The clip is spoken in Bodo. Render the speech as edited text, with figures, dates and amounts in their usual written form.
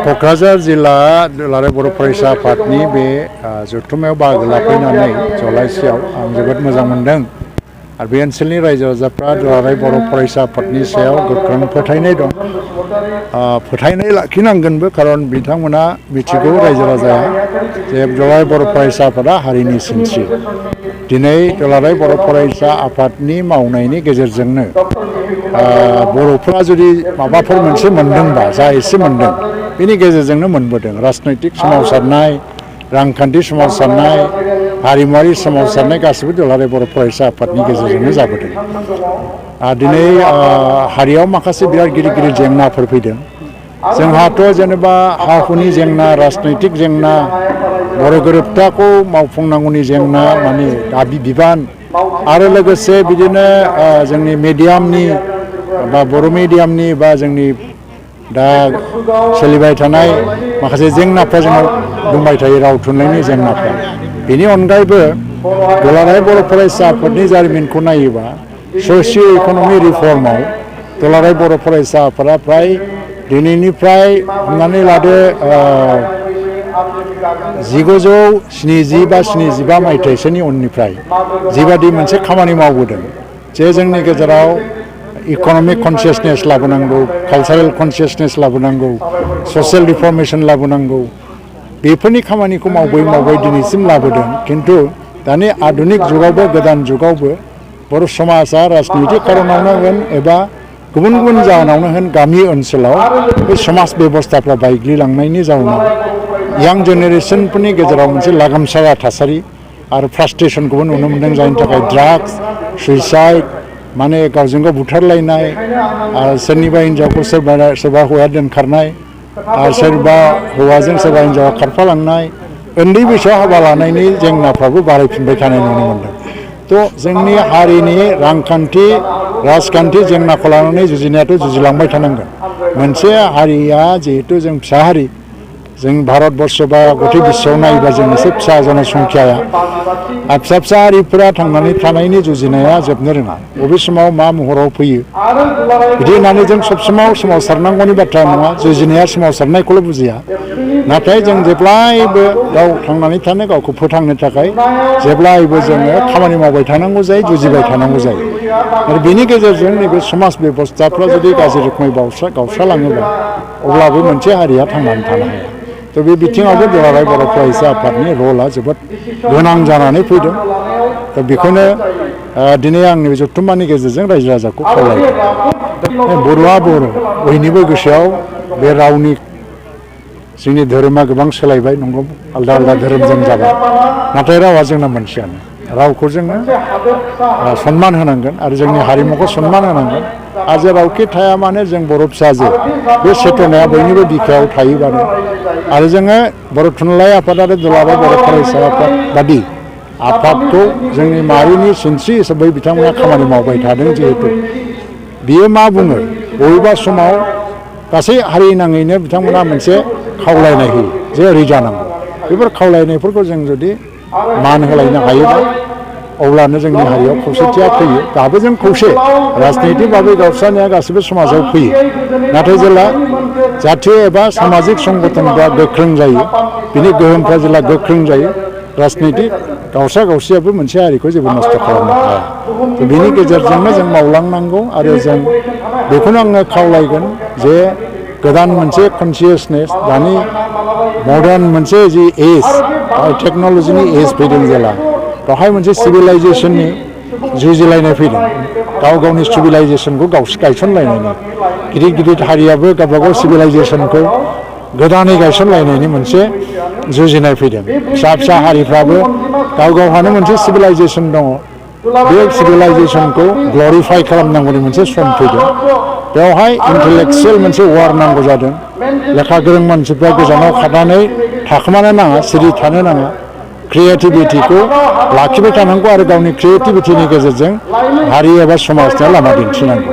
क'क्राझार जिल्ला दुलाराय बर' फरायसा आफादनि बे जथुम्मायाव बाहागो लाफैनानै जलाइसेयाव आं जोबोद मोजां मोनदों आरो बे ओनसोलनि रायजो राजाफ्रा दुलाराय बर' फरायसा आफादनि सायाव गोख्रों फोथायनाय दं। फोथायनाय लाखिनांगोनबो, खारन बिथांमोना मिथिगौ रायजो राजाया जे दुलाराय बर' फरायसा आफादा हारिनि सिनस्रि। दिनै दुलाराय बर' फरायसा आफादनि मावनायनि गेजेरजोंनो बर'फ्रा जुदि माबाफोर मोनसे मोनदोंबा, जा एसे मोनदों बेनि गेजेरजोंनो मोनबोदों। राजनैतिक सोमावसारनाय, रांखान्थि सोमावसारनाय, हारिमुवारि सोमावसारनाय गासिबो दुलाराय बर' फरायसा आफादनि गेजेरजोंनो जाबोदों। दिनै हारियाव माखासे बिराद गिदिर गिदिर जेंनाफोर फैदों। जोंहाथ' जेनेबा हा हुनि जेंना, राजनैतिक जेंना, बर' गोरोबथाखौ मावफुंनांगौनि जेंना, माने दाबि बिबान, आरो लोगोसे बिदिनो जोंनि मिडियामनि बा बर' मिडियामनि बा जोंनि दा सोलिबाय थानाय माखासे जेंनाफ्रा जोंनाव दंबाय थायो, राव थुनलाइनि जेंनाफ्रा। बेनि अनगायैबो दुलाराय बर' फरायसा आफादनि जारिमिनखौ नायोबा ससिय' इक'नमिक रिफर्मआव दुलाराय बर' फरायसा आफादा फ्राय दिनैनिफ्राय हमनानै लादो 1970 बा 75 मायथाइसोनि उननिफ्राय जिबादि मोनसे खामानि मावबोदों, जे जोंनि गेजेराव इक'नमिक कनसियासनेस लाबोनांगौ, कालचारेल कनसियासनेस लाबोनांगौ, ससियेल रिफर्मेसन लाबोनांगौ, बेफोरनि खामानिखौ मावै दिनैसिम लाबोदों। खिन्थु दानि आधुनिक जुगावबो, गोदान जुगावबो बर' समाजा राजनितिक खारनावनो होन एबा गुबुन गुबुन जाहोनावनो होन, गामि ओनसोलाव बे समाज बेबस्थाफ्रा बायग्लिलांनायनि जाउनाव यां जेनेरेसनफोरनि गेजेराव मोनसे लागामसारा थासारि आरो फ्रास्ट्रेसनखौबो नुनो मोनदों, जायनि थाखाय ड्राग्स, सुइसाइड, माने गावजों गाव बुथारलायनाय, आरो सोरनिबा हिन्जावखौ सोरबा हौवाया दोनखारनाय, आरो सोरबा हौवाजों सोरबा हिन्जावा खारफालांनाय, उन्दै बैसोआव हाबा लानायनि जेंनाफ्राबो बारायफिनबाय थानाय नुनो मोनदों। थ' जोंनि हारिनि रांखान्थि, राजखान्थि जेंनाखौ लानानै जुजिनायाथ' जुजिलांबाय थानांगोन। मोनसे हारिया जिहेतु जों फिसा हारि, जों भारतबर्ष बा गथै बिश्वआव नायोबा जों एसे फिसा जनसंख्याया, फिसा फिसा हारिफोरा थांनानै थानायनि जुजिनाया जोबनो रोङा। बबे समाव मा महराव फैयो बिदि होननानै जों सब समाव सोमावसारनांगौनि बाथ्रा नङा। जुजिनाया सोमावसारनायखौल' बुजिया, नाथाय जों जेब्लायबो गाव थांनानै थानो, गावखौ फोथांनो थाखाय जेब्लायबो जोङो खामानि मावबाय थानांगौ जायो, जुजिबाय थानांगौ जायो। आरो बेनि गेजेरजों नैबे समाज बेबस्थाफ्रा जुदि गाज्रि रोखोमै गावस्रालाङोबा अब्लाबो मोनसे हारिया थांनानै थानो हाया। थ' बे बिथिङावबो दुलाराय बर' फरायसा आफादनि रला जोबोद गोनां जानानै फैदों। दा बेखौनो दिनै आंनि बे जथुम्मानि गेजेरजों रायजो राजाखौ खावलायदों। बर'आ बर', बयनिबो गोसोआव बे रावनि, जोंनि धोरोमा गोबां सोलायबाय, नंगौ, आलदा आलदा धोरोमजों जाबाय, नाथाय रावा जोंना मोनसेयानो। रावखौ जोङो सनमान होनांगोन आरो जोंनि हारिमुखौ सनमान होनांगोन। आरो जेरावखि थाया मानो जों बर' फिसाजो, बे चेतनाया बयनिबो बिखायाव थायोबानो, आरो जोङो बर' थुनलाइ आफाद आरो दुलाराय बर' फरायसा आफाद बादि आफादखौ जोंनि माहारिनि सिनस्रि हिसाबै बिथांमोना खामानि मावबाय थादों। जिहेतु बियो मा बुङो, बबेबा समाव गासै हारि नाङैनो बिथांमोना मोनसे खावलायनाय होयो जे ओरै जानांगौ। बेफोर खावलायनायफोरखौ जों जुदि मान होलायनो हायोबा अब्लानो जोंनि हारियाव खौसेथिया फैयो। दाबो जों खौसे, राजनैतिक भाबै गावस्रानाया गासिबो समाजाव फैयो, नाथाय जेला जातीय एबा सामाजिक संगठनफ्रा गोख्रों जायो, बिनि गोहोमफ्रा जेला गोख्रों जायो, राजनैतिक गावस्रा गावस्रियाबो मोनसे हारिखौ जेबो नस्थ' खालामनो हाया। बेनि गेजेरजोंनो जों मावलांनांगौ। आरो जों बेखौनो आङो खावलायगोन जे गोदान मोनसे कनसियासनेस, दानि मडार्न मोनसे जि एज, टेक्न'लजिनि एज फैदों जेला, बेवहाय मोनसे सिभिलाइजेसननि जुजिलायनाय फैदों। गाव गावनि सिभिलाइजेसनखौ गायसनलायनायनि, गिदिर गिदिर हारियाबो गावबागाव सिभिलाइजेसनखौ गोदानै गायसनलायनायनि मोनसे जुजिनाय फैदों। फिसा फिसा हारिफ्राबो गाव गावहानो मोनसे सिभिलाइजेसन दङ, बे सिभिलाइजेसनखौ ग्लरिफाइ खालामनांगौनि मोनसे सम फैदों। बेवहाय इन्टेलेक्सुयेल मोनसे वार नांगौ जादों। लेखा गोरों मानसिफ्रा गोजानाव खारनानै थाखोमानो नाङा, सिरि थानो नाङा, क्रिएटिभिटिखौ लाखिबाय थानांगौ आरो गावनि क्रिएटिभिटिनि गेजेरजों हारि एबा समाजनो लामा दिन्थिनांगौ।